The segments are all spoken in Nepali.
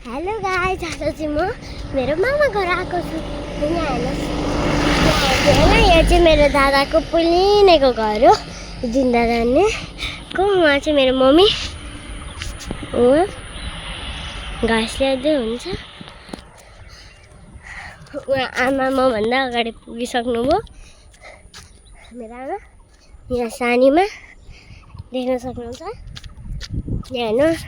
हेलो गाइस, आज चाहिँ म मेरो मामा घर आएको छु। यहाँ हेर्नुहोस्, यहाँ चाहिँ मेरो दादाको पुलिनेको घर हो। जिन्दा जानेको उहाँ चाहिँ मेरो मम्मी, उहाँ घाँस ल्याउँदै हुन्छ। उहाँ आमा मभन्दा अगाडि पुगिसक्नुभयो। मेरो आमा यहाँ सानीमा देख्न सक्नुहुन्छ। यहाँ हेर्नुहोस्,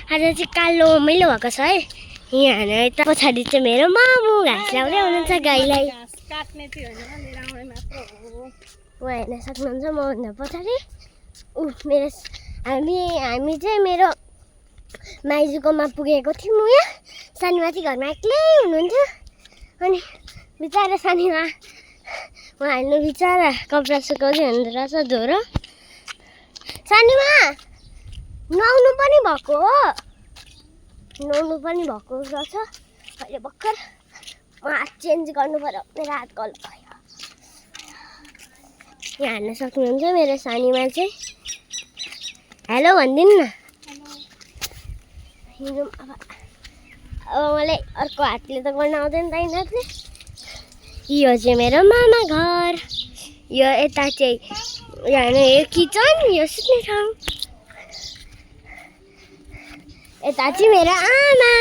आज चाहिँ कालो मैलो भएको छ है। यहाँ हेर्नु यता पछाडि चाहिँ मेरो मामु घाँस ल्याउँदै हुनुहुन्छ गाईलाई। उहाँ हेर्न सक्नुहुन्छ मभन्दा पछाडि। हामी चाहिँ मेरो माइजूकोमा पुगेको थियौँ। यहाँ सानीमाथि घरमा एक्लै हुनुहुन्थ्यो। अनि बिचरा सानीमा उहाँ हेर्नु बिचरा कपडा सुकाउँदै हुँदो रहेछ धोरो। सानीमा नुहाउनु पनि भएको रहेछ। अहिले भर्खर म हात चेन्ज गर्नु पर्यो, मेरो हात गल भयो। यहाँ हेर्न सक्नुहुन्छ मेरो सानीमा चाहिँ। हेलो भनिदिनु न। अब मलाई अर्को हातले त गर्न आउँदैन ताइनाथले। यो चाहिँ मेरो मामा घर। यो यता चाहिँ यहाँ यो किचन, यो सुत्ने ठाउँ। यता चाहिँ मेरो आमा।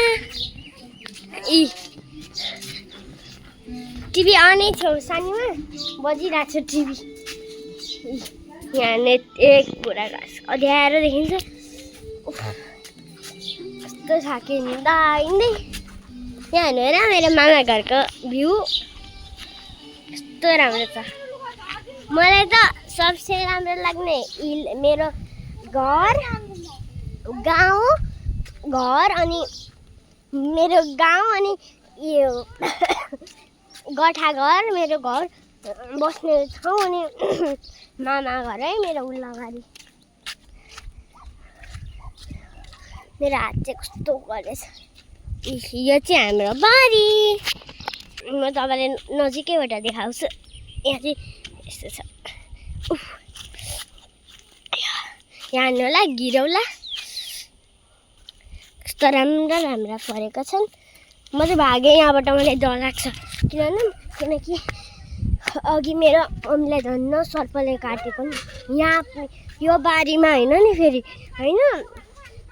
टिभी अनै छेउ सानीमा बजिरहेको छ टिभी। यहाँ एक बुढा घाँस अँध्यारो देखिन्छ। कस्तो थाके हिँड्दा हिँड्दै। यहाँ हेर्नु मेरो मामा घरको भ्यू कस्तो राम्रो छ। मलाई त सबसे राम्रो लाग्ने मेरो घर अनि मेरो गाउँ अनि यो गठा घर, मेरो घर बस्ने ठाउँ अनि मामा घर है मेरो उल्लाबारी। मेरो हात चाहिँ कस्तो गरेछ। यो चाहिँ हाम्रो बारी। म तपाईँलाई नजिकैबाट देखाउँछु। यहाँ चाहिँ यस्तो छ। यहाँ हेर्नु होला घिरौला कस्तो राम्रा फरेका छन्। म चाहिँ भागेँ यहाँबाट, मलाई डर लाग्छ। किनकि अघि मेरो मम्मीलाई धन्न सर्पले काटेको नि। यहाँ यो बारीमा होइन नि फेरि होइन।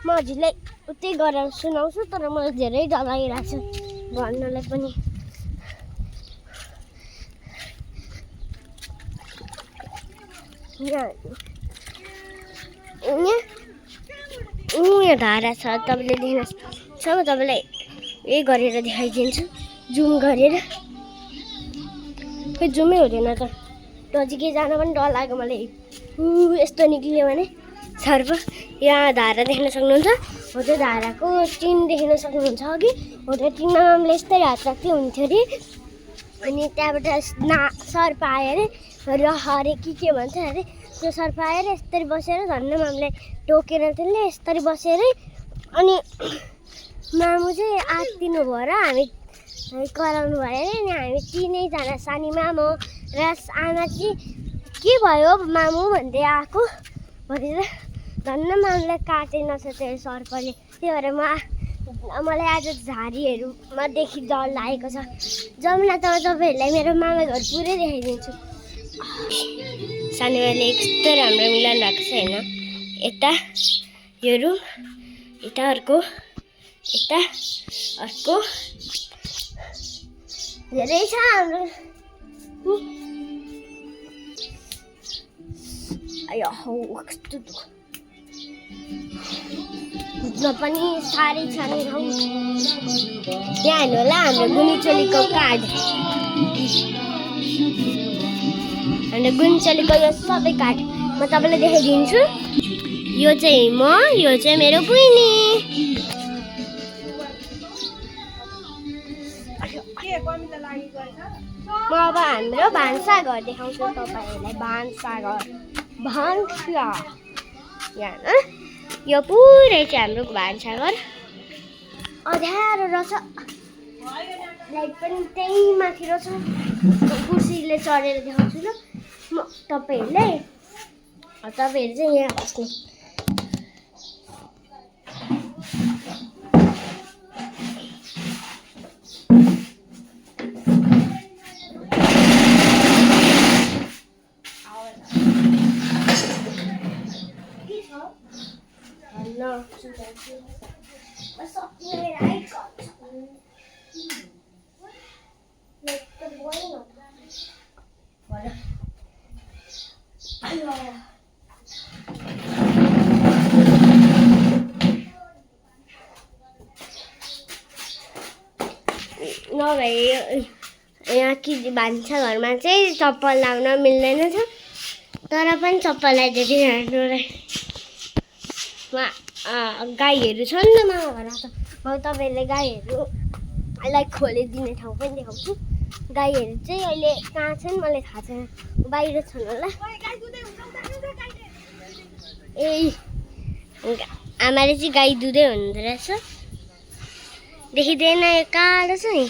म हजुरलाई उतै गरेर सुनाउँछु, तर मलाई धेरै डर लागिरहेको छ भन्नलाई पनि। यहाँ धारा छ, तपाईँले देख्नुहोस्। म तपाईँलाई यही गरेर देखाइदिन्छु, जुम गरेर। खै जुमै हुँदैन त, नजिकै जान पनि डर लाग्यो मलाई। यस्तो निक्लियो भने सर्प। यहाँ धारा देख्न सक्नुहुन्छ। हो त्यो धाराको टिन देख्न सक्नुहुन्छ अघि। हो त्यो टिनमा मामले यस्तै हात राख्दै हुन्थ्यो अरे। अनि त्यहाँबाट सर्प आयो अरे, हरे के भन्छ अरे। त्यो सर्प आएर यस्तरी बसेर धन्न मामलाई टोकेर त्यसले यस्तरी बसेर। अनि मामु चाहिँ आत्तिनु भयो र हामी कराउनु भयो अरे। अनि हामी तिनैजना सानीमा म र आमा चाहिँ के भयो मामु भन्दै आएको भनेर धन्न मामलाई काटेनछ त्यो सर्पले। त्यही भएर मलाई आज झारीहरूमा देखि डर लागेको छ। जमुना त तपाईँहरूलाई मेरो मामा घर पुरै देखाइदिन्छु। सानीमाले कस्तो राम्रो मिलाउनु भएको छ होइन। यता यो रुम, यता अर्को, यता अर्को धेरै छ हाम्रो। आयो हौ कस्तो दुःख बुझ्न पनि साह्रै छ नि हौ। यहाँ हेर्नु होला हाम्रो गुनिचोलीको कार्ड। हाम्रो गुनिचोलीको यो सबै कार्ड म तपाईँलाई देखाइदिन्छु। यो चाहिँ म, यो चाहिँ मेरो बहिनी। म अब हाम्रो भान्साघर देखाउँछु तपाईँहरूलाई। भान्सा यहाँ यो पुरै चाहिँ हाम्रो भान्साघर। अँध्यारो रहेछ, लाइट पनि त्यही माथि रहेछ। कुर्सीले चढेर देखाउँछु ल म तपाईँहरूलाई। तपाईँहरू चाहिँ यहाँ बस्ने। नभए यहाँ कि भान्सा घरमा चाहिँ चप्पल लाउन मिल्दैन छ तर पनि चप्पल लगाइदिएको हाम्रोलाई गाईहरू छन् नि मामा घरमा त म तपाईँले गाईहरूलाई खोलिदिने ठाउँ पनि देखाउँछु गाईहरू चाहिँ अहिले कहाँ छन् मलाई थाहा छैन बाहिर छन् होला ए आमाले चाहिँ गाई दुधै हुँदो रहेछ देखिँदैन यो कालो छ नि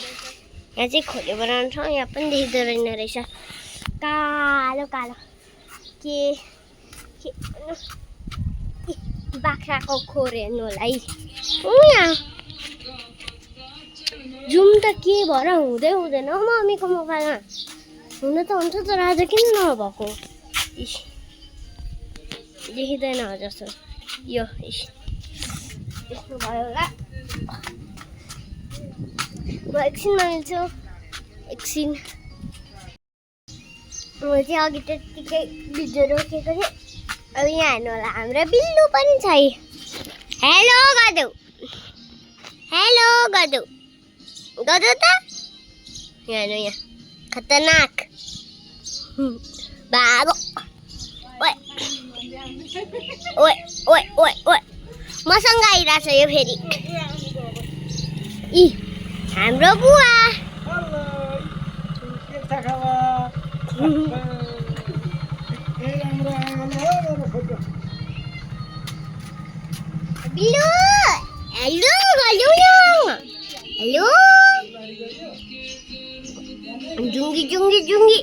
यहाँ चाहिँ खोले बनाउनु छ यहाँ पनि देखिँदो रहेन रहेछ कालो कालो के बाख्राको खोर हेर्नु होला है यहाँ जुम त के भएर हुँदै हुँदैन हौ मम्मीको मोबाइलमा हुन त हुन्छ तर आज किन नभएको देखिँदैन जस्तो यो यस्तो भयो होला म एकछिनमा मिल्छु एकछिन म चाहिँ अघि त्यत्तिकै भिडियो रोकेको थिएँ अब यहाँ हेर्नु होला हाम्रो बिल्लु पनि छ है हेलो गदौ गदौ त यहाँ हेर्नु यहाँ खतरनाक बाबो ओए ओए ओए ओए ओए मसँग आइरहेछ यो फेरि हाम्रो बुवा बिल्लु हेलो गल्यौ न हेलो जुङ्गी जुङ्गी जुङ्गी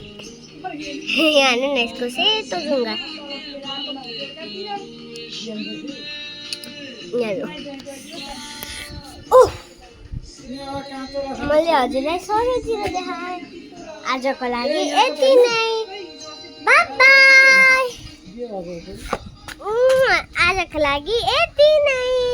यहाँ हेर्नु न यसको सेतो जुङ्गा मैले हजुरलाई सरोतिर देखाएँ आजको लागि यति नै बाइ बाइ आजको लागि यति नै